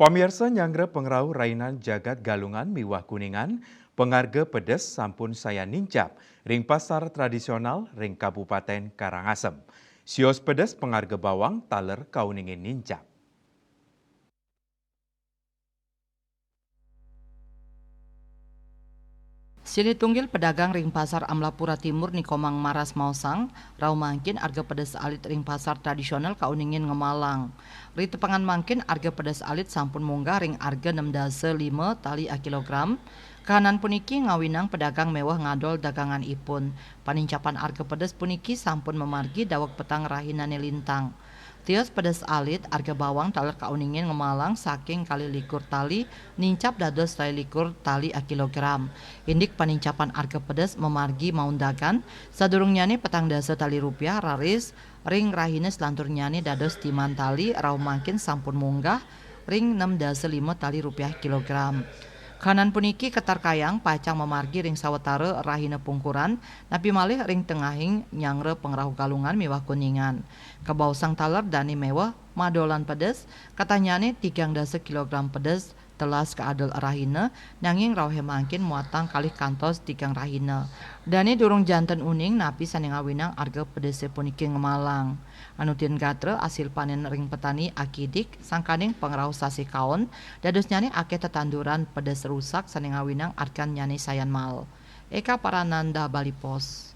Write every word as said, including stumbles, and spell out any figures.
Pamirsa, nyanggra pangrauh rahinan jagat Galungan miwah Kuningan, pangarga pedes sampun sayan nincap ring pasar tradisional ring Kabupaten Karangasem. Sios pedes pangarga bawang taler kauningin nincap. Silih tunggil pedagang ring Pasar Amlapura Timur Nikomang Maras maosang, rauh mangkin arga pedes alit ring pasar tradisional kauningin ngemalang. Ri tepengan mangkin arga pedes alit sampun munggah ring arga nem dasa lima tali a kilogram. Kahanan puniki ngawinang pedagang meweh ngadol daganganipun. Panincapan arga pedes puniki sampun mamargi daweg petang rahinane lintang. Tios pedes alit, arga bawang taler kauningin ngemalang saking kalih likur tali nincap dados tali likur tali a kilogram. Indik panincapan arga pedes mamargi maundagan, sadurungnyane petang dasa tali rupiah raris ring rahina selanturnyane dados timan tali rauh mangkin sampun munggah ring nem dasa lima tali rupiah kilogram. Kahanan puniki katarkayang pacang mamargi ring sawatara rahina pungkuran, napi malih ring tengahing nyanggra pangrauh Galungan miwah Kuningan. Kabaosang taler dane meweh madolan pedes, katahnyane tigang dasa kilogram pedes telas kaadol rahina, nanging rauhe mangkin muatang kalih kantos tigang rahina. Dane durung janten uning napi sane ngawinang arga pedese puniki ngemalang. Anutin gatra asil panen ring petani akidik sangkaning pangrauh sasih kaon, dadosnyane akeh tetanduran pedes rusak sane ngawinang argannyane sayan mal. Eka Parananda, Bali Post.